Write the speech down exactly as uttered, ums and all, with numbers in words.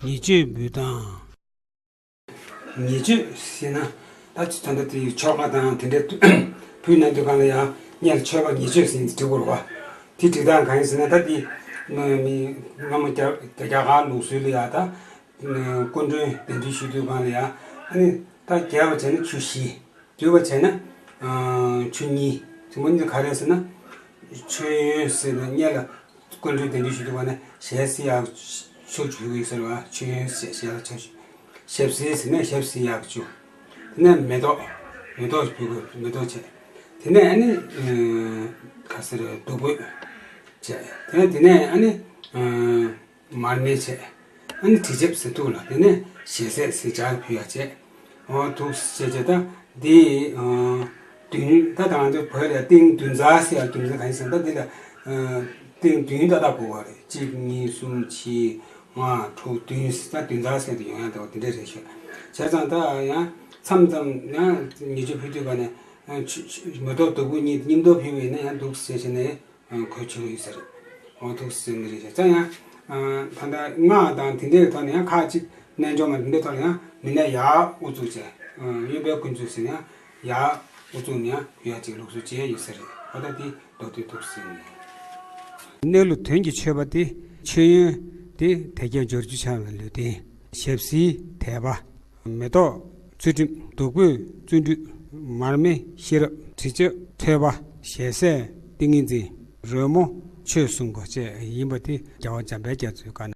ཉེས་སྤྱོད་འབུལ་སྟངས། ཉེས་སྤྱོད་ཟེར་ན། ད་ཅི་ད་ལྟ་དེ་ཆོ་ག་དང་དེ་འདྲའི་ཕུལ་གནང་དུས་སྒང་ལ་ཡང་སྔོན་ལ་མཆོད་པ་ཉེས་སྤྱོད་ཟེར་ནས་འབྲི་དགོས་རེད་བ། དེ་འབྲི་སྟངས་གང་ཡིན་ཟེར་ན། ད་དེ་མི་སྔ་མོ་རྒྱ་རྒྱ་གར་ལུགས་སྲོལ་ལ་ཡང་ད་སྐུ་མགྲོན་གདན་འདྲེན་ཞུ་དུས་སྒང་ལ་ཡང་། ཨ་ནི་ད་རྒྱས་པ་བྱས་ན་ཆུ་བཞི། བསྡུས་པ་བྱས་ན་ཆུ་གཉིས། དེ་མོ་ནི་ག་རེ་ཟེར་ན། མཆོད་ཡོན་ཟེར་ན་སྔོན་ལ་སྐུ་མགྲོན་གདན་འདྲེན་ཞུ་དུས་སྒང་ནས་ཞལ་བསིལ་ཡག་ཆུ་ཞུ་གི་ཡོད་ཟེར་བ། མཆོད་ཡོན་ཞལ་ཞལ་ལ་ཆུ་ཞུ། ཞལ་བསིལ་ཟེར་ན་ཞལ་བསིལ་ཡག་ཆུ། དེ་ནས་མེ་ཏོག་མེ་ཏོག་ཕུལ་དགོས། མེ་ཏོག་བྱས། དེ་ནས་ཨ་ནི་ག་ཟེར་བདུག་སྤོས་བྱས། དེ་ནས་དེ་ནས་ཨ་ནི་མར་མེ་བྱས། ཨ་ནི་དྲི་ཆབ་ཟེར་འདུག་ལ། དེ་ནས་ཞལ་ཟས་ཟེར་ཇ་ཕུལ་ཡག་བྱས། འོ་འདུག་སེ་བྱས་བྱས། ད་འདི་བདུན། ད་ང་ཚོ་བོད་ལ་ཏིང་བདུན་ཚར་ཟེར་ཡག་རྒྱུ་མཚན་གང་ཡིན་ཟེར་ན། ད་འདི་ལ་ཏིང་བདུན་ཏག་ཏག་དགོས་པ་རེད། གཅིག་གཉིས་གསུམ་བཞི་ལྔ་དྲུག་བདུན། ད་བདུན་ཚར་ཟེར་དུས་ཡོང་ཡག་འདུག་དེ་འདྲ་རེད་ཤག་བྱས་ཙང་ད་ཡང་མཚམས་མཚམས་ཡང་ཉེས་སྤྱོད་ཕུལ་དུས་སྒང་ནས་མེ་ཏོག་བདུག་སྤོས་གཉིས་མཉམ་དུ་ཕུལ་བ་ཡིན་ན་ཡང་འདུག་སེ་བྱས་ནས། གོ་ཆོད་ཡོད་ཟེར། འོ་འདུག་སེ་ཟེར་ནི་རེད་ཤག་བྱས་ཙང་ཡང་ད་ལྟ་སྔགས་དང་དེ་འདྲའི་ཐོག་ནས་ཡང་ཁག་ཅིག་རྣལ་འབྱོར་མ་དེ་འདྲའི་ཐོག་ནས་ཡང་མི་ནས་ཡར་དབུ་བཙུགས་བྱས། གཡོན་པས་དཀོན་མཆོག་ཟེར་ནས་ཡང་ཡར་དབུ་བཙུགས་ནས་ཡང་ཕུལ་ཡག་ཅིག་ལུགས་སྲོལ་བྱས་ཡོད་ཟེར། འོ་ད་དེ་མདོར་བསྡུས་འདུག་སེ་ཟེར་ནི། གནས་ལུགས་དོན་གྱི་མཆོད་པ་སྟེ། མཆོད་ཡོན་ཏེ་དལ་བརྒྱད་འབྱོར་བཅུ་འཆང་བའི་ལུས་རྟེན། ཞལ་བསིལ་དད་པ། མེ་ཏོག་ཚུལ་ཁྲིམས། བདུག་སྤོས་བརྩོན་འགྲུས། མར་མེ་ཤེས་རབ། དྲི་ཆབ་ཐོས་པ། ཞལ་ཟས་ཏིང་ངེ་འཛིན། རོལ་མོ་ཆོས་གསུང་པ་བཅས་ཡིན་པ་དེ་རྒྱལ་བ་འཇམ་དཔལ་རྒྱ་མཚོའི་བཀའ་ན།